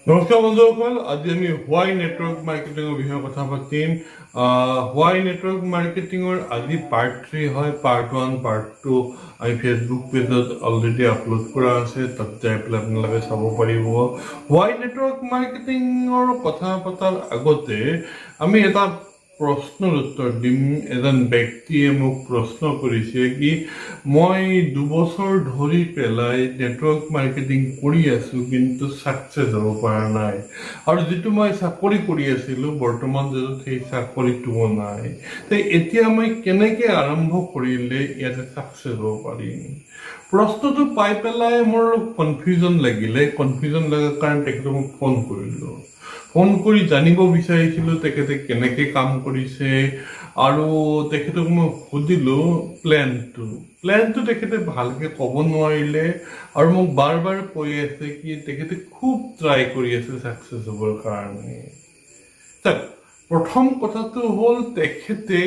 নমস্কাৰ বন্ধুসকল, আজি আমি হোৱাই নেটৱৰ্ক মাৰ্কেটিঙৰ বিষয়ে কথা পাতিম। হোৱাই নেটৱৰ্ক মাৰ্কেটিঙৰ আজি পাৰ্ট 3 হয়। পাৰ্ট 1, পাৰ্ট 2 আমি ফেচবুক পেজত অলৰেডি আপলোড কৰা আছে, তাত যাই পেলাই আপোনালোকে চাব পাৰিব। হোৱাই নেটৱৰ্ক মাৰ্কেটিঙৰ কথা পতাৰ আগতে আমি এটা প্ৰশ্নৰ উত্তৰ দিম। এজন ব্যক্তিয়ে মোক প্ৰশ্ন কৰিছে কি মই 2 বছৰ ধৰি পেলাই নেটৱৰ্ক মাৰ্কেটিং কৰি আছোঁ, কিন্তু ছাকচেছ হ'ব পৰা নাই আৰু যিটো মই চাকৰি কৰি আছিলোঁ, বৰ্তমান য'ত সেই চাকৰিটোও নাই। তে এতিয়া মই কেনেকৈ আৰম্ভ কৰিলে ইয়াতে ছাকচেছ হ'ব পাৰিম? প্ৰশ্নটো পাই পেলাই মোৰ অলপ কনফিউজন লাগিলে। কনফিউজন লগাৰ কাৰণে তেখেতক মই ফোন কৰিলোঁ। ফোন কৰি জানিব বিচাৰিছিলোঁ তেখেতে কেনেকৈ কাম কৰিছে আৰু তেখেতক মই সুধিলোঁ প্লেনটো। প্লেনটো তেখেতে ভালকৈ ক'ব নোৱাৰিলে আৰু মোক বাৰ বাৰ কৈ আছে কি তেখেতে খুব ট্ৰাই কৰি আছে ছাকচেছ হ'বৰ কাৰণে। চাওক, প্ৰথম কথাটো হ'ল তেখেতে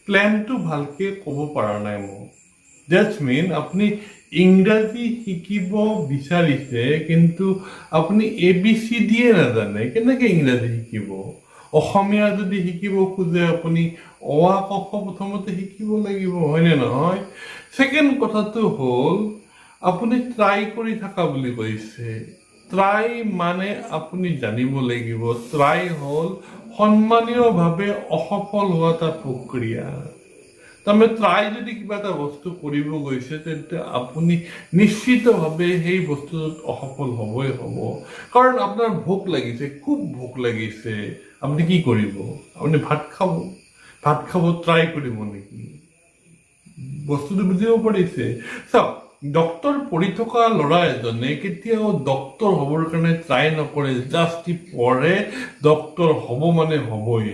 প্লেনটো ভালকৈ ক'ব পৰা নাই মোক। That's মিন আপুনি ইংৰাজী শিকিব বিচাৰিছে, কিন্তু আপুনি এ বি চি ডিয়ে নাজানে, কেনেকৈ ইংৰাজী শিকিব? অসমীয়া যদি শিকিব খোজে, আপুনি অ আ ক খ প্ৰথমতে শিকিব লাগিব, হয়নে নহয়? ছেকেণ্ড কথাটো হ'ল আপুনি ট্ৰাই কৰি থকা বুলি কৈছে। ট্ৰাই মানে আপুনি জানিব লাগিব, ট্ৰাই হ'ল সন্মানীয়ভাৱে অসফল হোৱা এটা প্ৰক্ৰিয়া। তাৰমানে ট্ৰাই যদি কিবা এটা বস্তু কৰিব গৈছে, তেন্তে আপুনি নিশ্চিতভাৱে সেই বস্তুটোত অসফল হ'বই হ'ব। কাৰণ আপোনাৰ ভোক লাগিছে, খুব ভোক লাগিছে, আপুনি কি কৰিব? আপুনি ভাত খাব। ভাত খাব ট্ৰাই কৰিব নেকি? বস্তুটো বুজিব পাৰিছে? চাওক, ডক্তৰ পঢ়ি থকা ল'ৰা এজনে কেতিয়াও ডক্তৰ হ'বৰ কাৰণে ট্ৰাই নকৰে। জাষ্ট সি পঢ়ে, ডক্তৰ হ'ব মানে হ'বই।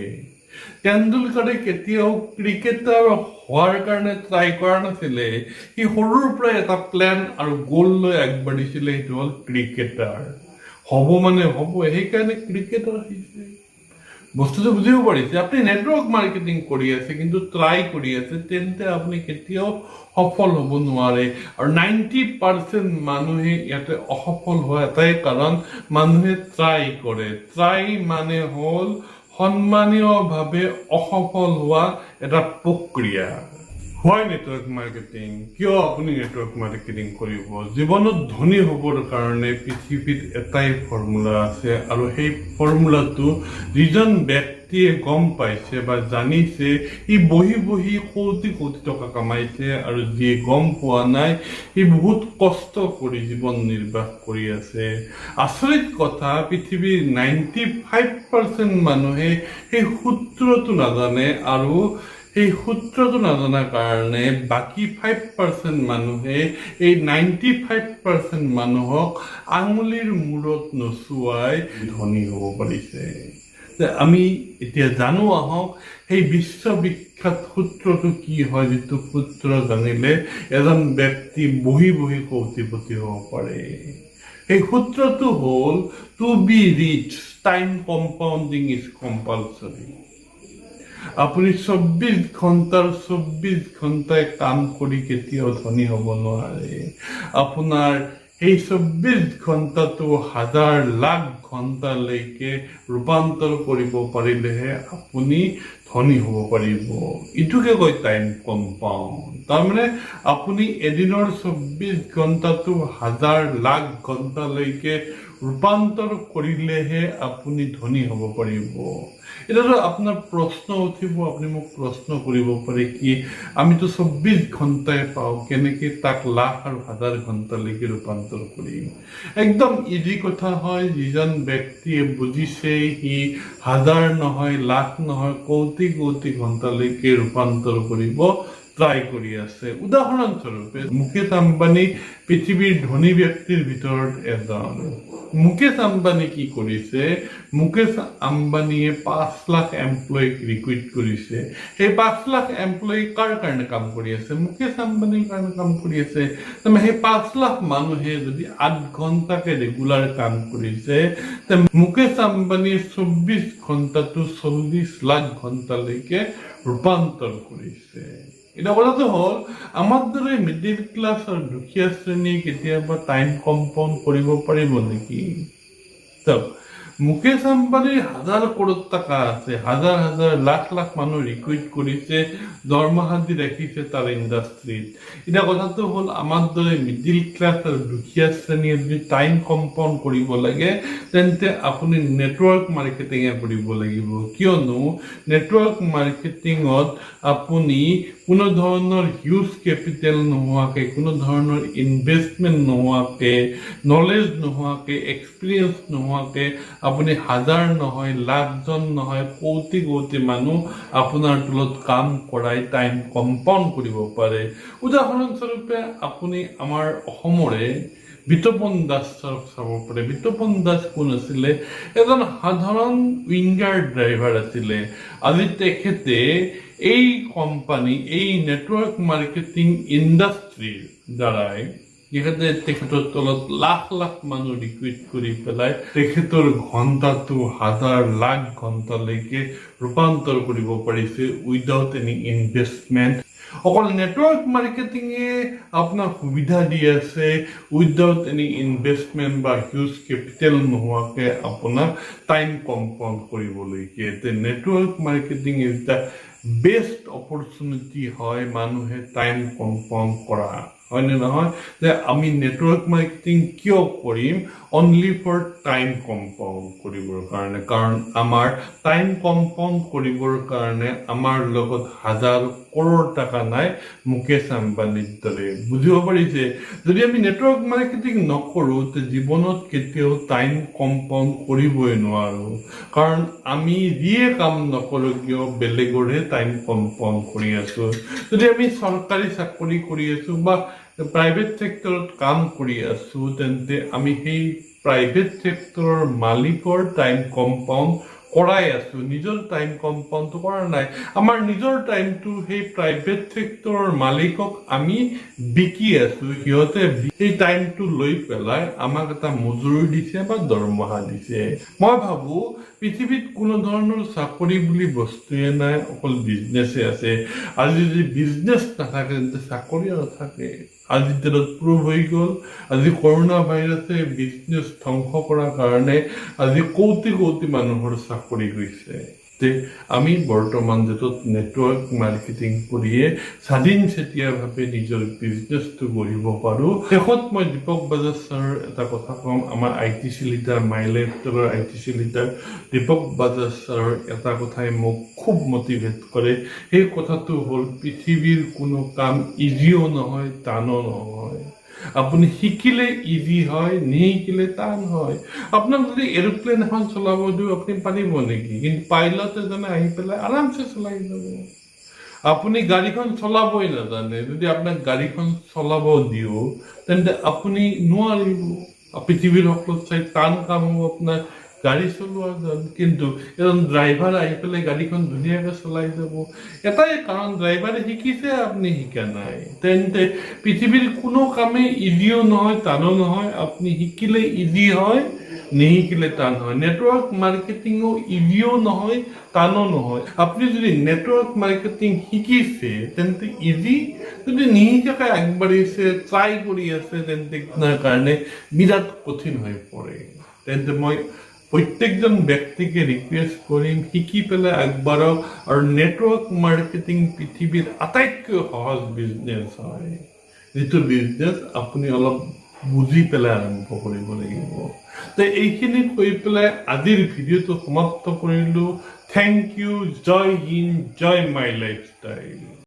তেণ্ডুলকাৰে কেতিয়াও ক্ৰিকেটাৰ হোৱাৰ কাৰণে ট্ৰাই কৰা নাছিলে। সি সৰুৰ পৰাই এটা প্লেন আৰু গ'ল লৈ আগবাঢ়িছিলে, সেইটো হ'ল ক্ৰিকেটাৰ হ'ব মানে হ'ব, সেইকাৰণে ক্ৰিকেটাৰ হৈছে। বস্তুটো বুজিব পাৰিছে? আপুনি নেটৱৰ্ক মাৰ্কেটিং কৰি আছে, কিন্তু ট্ৰাই কৰি আছে, তেন্তে আপুনি কেতিয়াও সফল হ'ব নোৱাৰে। আৰু 90% মানুহে ইয়াতে অসফল হোৱা এটাই কাৰণ, মানুহে ট্ৰাই কৰে। ট্ৰাই মানে হ'ল সন্মানীয়ভাৱে অসফল হোৱা এটা প্ৰক্ৰিয়া। হোৱাই নেটৱৰ্ক মাৰ্কেটিং? কিয় আপুনি নেটৱৰ্ক মাৰ্কেটিং কৰিব? জীৱনত ধনী হ'বৰ কাৰণে পৃথিৱীত এটাই ফৰ্মুলা আছে আৰু সেই ফৰ্মুলাটো যিজন ব্যক্তিয়ে গম পাইছে বা জানিছে, সি বহি বহি কোটি কোটি টকা কামাইছে আৰু যিয়ে গম পোৱা নাই, সি বহুত কষ্ট কৰি জীৱন নিৰ্বাহ কৰি আছে। আচৰিত কথা, পৃথিৱীৰ 95% মানুহে সেই সূত্ৰটো নাজানে আৰু সেই সূত্ৰটো নজনাৰ কাৰণে বাকী 5% মানুহে এই 95% মানুহক আঙুলিৰ মূৰত নচুৱাই ধনী হ'ব পাৰিছে। যে আমি এতিয়া জানো আহক সেই বিশ্ববিখ্যাত সূত্ৰটো কি হয়, যিটো সূত্ৰ জানিলে এজন ব্যক্তি বহি বহি কৌটিপতি হ'ব পাৰে। সেই সূত্ৰটো হ'ল, to be rich, time compounding is compulsory. আপুনি 24 ঘণ্টাৰ 24 ঘণ্টাই কাম কৰি কেতিয়াও ধনী হ'ব নোৱাৰে। আপোনাৰ সেই 24 ঘণ্টাটো হাজাৰ লাখ ঘণ্টালৈকে ৰূপান্তৰ কৰিব পাৰিলেহে আপুনি ধনী হ'ব পাৰিব। এইটোকে কয় টাইম কম্পাউণ্ড। তাৰমানে আপুনি এদিনৰ 24 ঘণ্টাটো হাজাৰ লাখ ঘণ্টালৈকে ৰূপান্তৰ কৰিলেহে আপুনি ধনী হ'ব পাৰিব। এতিয়াতো আপোনাৰ প্ৰশ্ন উঠিব, আপুনি মোক প্ৰশ্ন কৰিব পাৰে কি আমিতো 24 ঘণ্টাই পাওঁ, কেনেকৈ তাক লাখ আৰু হাজাৰ ঘণ্টালৈকে ৰূপান্তৰ কৰিম? একদম ইজি কথা হয়। যিজন ব্যক্তিয়ে বুজিছে, সি হাজাৰ নহয়, লাখ নহয়, কোটি কোটি ঘণ্টালৈকে ৰূপান্তৰ কৰিব ট্ৰাই কৰি আছে। উদাহৰণস্বৰূপে মুকেশ আম্বানী পৃথিৱীৰ ধনী ব্যক্তিৰ ভিতৰত এজন। মুকেশ আম্বানী কি কৰিছে? মুকেশ আম্বানীয়ে 5 লাখ এমপ্লয়ীক ৰিক্ৰুইট কৰিছে। সেই 5 লাখ এমপ্লয়ী কাৰ কাৰণে কাম কৰি আছে? মুকেশ আম্বানীৰ কাৰণে কাম কৰি আছে। তাৰমানে সেই 5 লাখ মানুহে যদি 8 ঘণ্টাকে ৰেগুলাৰ কাম কৰিছে, তে মুকেশ আম্বানীয়ে 24 ঘণ্টাটো 40 লাখ ঘণ্টালৈকে ৰূপান্তৰ কৰিছে। এতিয়া কথাটো হ'ল, আমাৰ দৰে মিডিল ক্লাছ আৰু দুখীয়া শ্ৰেণীয়ে কেতিয়াবা টাইম কম্পাউণ্ড কৰিব পাৰিব নেকি? চাওক, মুকেশ আম্বানীৰ হাজাৰ কৰোৰ টকা আছে, হাজাৰ হাজাৰ লাখ লাখ মানুহ ৰিক্ৰুইট কৰিছে, দৰমহা দি ৰাখিছে তাৰ ইণ্ডাষ্ট্ৰীত। এতিয়া কথাটো হ'ল, আমাৰ দৰে মিডিল ক্লাছ আৰু দুখীয়া শ্ৰেণীয়ে যদি টাইম কম্পাউণ্ড কৰিব লাগে, তেন্তে আপুনি নেটৱৰ্ক মাৰ্কেটিঙে কৰিব লাগিব। কিয়নো নেটৱৰ্ক মাৰ্কেটিঙত আপুনি কোনো ধৰণৰ হিউজ কেপিটেল নোহোৱাকৈ, কোনো ধৰণৰ ইনভেষ্টমেণ্ট নোহোৱাকৈ, নলেজ নোহোৱাকৈ, এক্সপিৰিয়েঞ্চ নোহোৱাকৈ আপুনি হাজাৰ নহয়, লাখজন নহয়, কোটি কোটি মানুহ আপোনাৰ তলত কাম কৰাই টাইম কম্পাউণ্ড কৰিব পাৰে। উদাহৰণস্বৰূপে আপুনি আমাৰ অসমৰে বিতোপন দাস ছাৰক চাব পাৰে। বিতোপন দাস কোন আছিলে? এজন সাধাৰণ উইংগাৰ ড্ৰাইভাৰ আছিলে। আজি তেখেতে এই কোম্পানী, এই নেটৱৰ্ক মাৰ্কেটিং ইণ্ডাষ্ট্ৰীৰ দ্বাৰাই তেখেতে তেখেতৰ তলত লাখ লাখ মানুহ ৰিক্ৰুইট কৰি পেলাই তেখেতৰ ঘণ্টাটো হাজাৰ লাখ ঘণ্টালৈকে ৰূপান্তৰ কৰিব পাৰিছে উইদাউট এনি ইনভেষ্টমেণ্ট। অকল নেটৱৰ্ক মাৰ্কেটিঙে আপোনাক সুবিধা দি আছে, উইদাউট এনি ইনভেষ্টমেণ্ট বা হিউজ কেপিটেল নোহোৱাকৈ আপোনাক টাইম কম্পাউণ্ড কৰিবলৈকে। Network marketing is the best opportunity হয় মানুহে টাইম কম্পাউণ্ড কৰা, হয়নে নহয়? যে আমি নেটৱৰ্ক মাৰ্কেটিং কিয় কৰিম? অনলি ফৰ টাইম কম্পাউণ্ড কৰিবৰ কাৰণে। কাৰণ আমাৰ টাইম কম্পাউণ্ড কৰিবৰ কাৰণে আমাৰ লগত হাজাৰ কৰোৰ টকা নাই মুকেশ আম্বানীৰ দৰে। বুজিব পাৰিছে? যদি আমি নেটৱৰ্ক মাৰ্কেটিং নকৰোঁ, তে জীৱনত কেতিয়াও টাইম কম্পাউণ্ড কৰিবই নোৱাৰোঁ। কাৰণ আমি যিয়ে কাম নকৰোঁ কিয়, বেলেগৰহে টাইম কম্পাউণ্ড কৰি আছোঁ। যদি আমি চৰকাৰী চাকৰি কৰি আছোঁ বা প্ৰাইভেট ছেক্টৰত কাম কৰি আছোঁ, তেন্তে আমি সেই প্ৰাইভেট ছেক্টৰৰ মালিকৰ টাইম কম্পাউণ্ড কৰাই আছোঁ, নিজৰ টাইম কম্পাউণ্ডটো কৰা নাই। আমাৰ নিজৰ টাইমটো সেই প্ৰাইভেট ছেক্টৰৰ মালিকক আমি বিকি আছোঁ। সিহঁতে সেই টাইমটো লৈ পেলাই আমাক এটা মজুৰি দিছে বা দৰমহা দিছে। মই ভাবোঁ, পৃথিৱীত কোনো ধৰণৰ চাকৰি বুলি বস্তুৱে নাই, অকল বিজনেছে আছে। আজি যদি বিজনেছ নাথাকে, তেন্তে চাকৰিও নাথাকে। আজিৰ ডেটত প্ৰুভ হৈ গ'ল। আজি কৰোণা ভাইৰাছে বিজনেছ ধ্বংস কৰাৰ কাৰণে আজি কোটি কোটি মানুহৰ চাকৰি গৈছে। তে আমি বৰ্তমান ডেটত নেটৱৰ্ক মাৰ্কেটিং কৰিয়ে স্বাধীন চেতীয়াভাৱে নিজৰ বিজনেছটো গঢ়িব পাৰোঁ। শেষত মই দীপক বাজাজ ছাৰৰ এটা কথা ক'ম। আমাৰ আইটিচি লিডাৰ, my লাইফষ্টাইলৰ আইটিচি লিডাৰ দীপক বাজাজ ছাৰৰ এটা কথাই মোক খুব মটিভেট কৰে। সেই কথাটো হ'ল, পৃথিৱীৰ কোনো কাম ইজিও নহয়, টানো নহয়। আপুনি শিকিলে ইজি হয়, নিশিকিলে টান হয়। আপোনাক যদি এৰোপ্লেন এখন চলাব দিওঁ, আপুনি পাৰিব নেকি? কিন্তু পাইলট এজনে আহি পেলাই আৰামছে চলাই যাব। আপুনি গাড়ীখন চলাবই নাজানে, যদি আপোনাক গাড়ীখন চলাব দিওঁ, তেন্তে আপুনি নোৱাৰিব। পৃথিৱীৰ সকলো চাই টান কাম হ'ব আপোনাৰ গাড়ী চলোৱা যেন। কিন্তু এজন ড্ৰাইভাৰ আহি পেলাই গাড়ীখন ধুনীয়াকৈ চলাই যাব। এটাই কাৰণ, ড্ৰাইভাৰে শিকিছে, আপুনি শিকা নাই। তেন্তে পৃথিৱীৰ কোনো কামেই ইজিও নহয়, টানো নহয়। আপুনি শিকিলে ইজি হয়, নিশিকিলে টান হয়। নেটৱৰ্ক মাৰ্কেটিঙো ইজিও নহয়, টানো নহয়। আপুনি যদি নেটৱৰ্ক মাৰ্কেটিং শিকিছে, তেন্তে ইজি। যদি নিশিকাকৈ আগবাঢ়িছে, ট্ৰাই কৰি আছে, তেন্তে আপোনাৰ কাৰণে বিৰাট কঠিন হৈ পৰে। তেন্তে মই প্ৰত্যেকজন ব্যক্তিকে ৰিকুৱেষ্ট কৰিম, শিকি পেলাই আগবাঢ়ক। আৰু নেটৱৰ্ক মাৰ্কেটিং পৃথিৱীৰ আটাইতকৈ সহজ বিজনেছ হয়, যিটো বিজনেছ আপুনি অলপ বুজি পেলাই আৰম্ভ কৰিব লাগিব। তো এইখিনি কৈ পেলাই আজিৰ ভিডিঅ'টো সমাপ্ত কৰিলোঁ। Thank U. Joy Hind, Joy my lifestyle.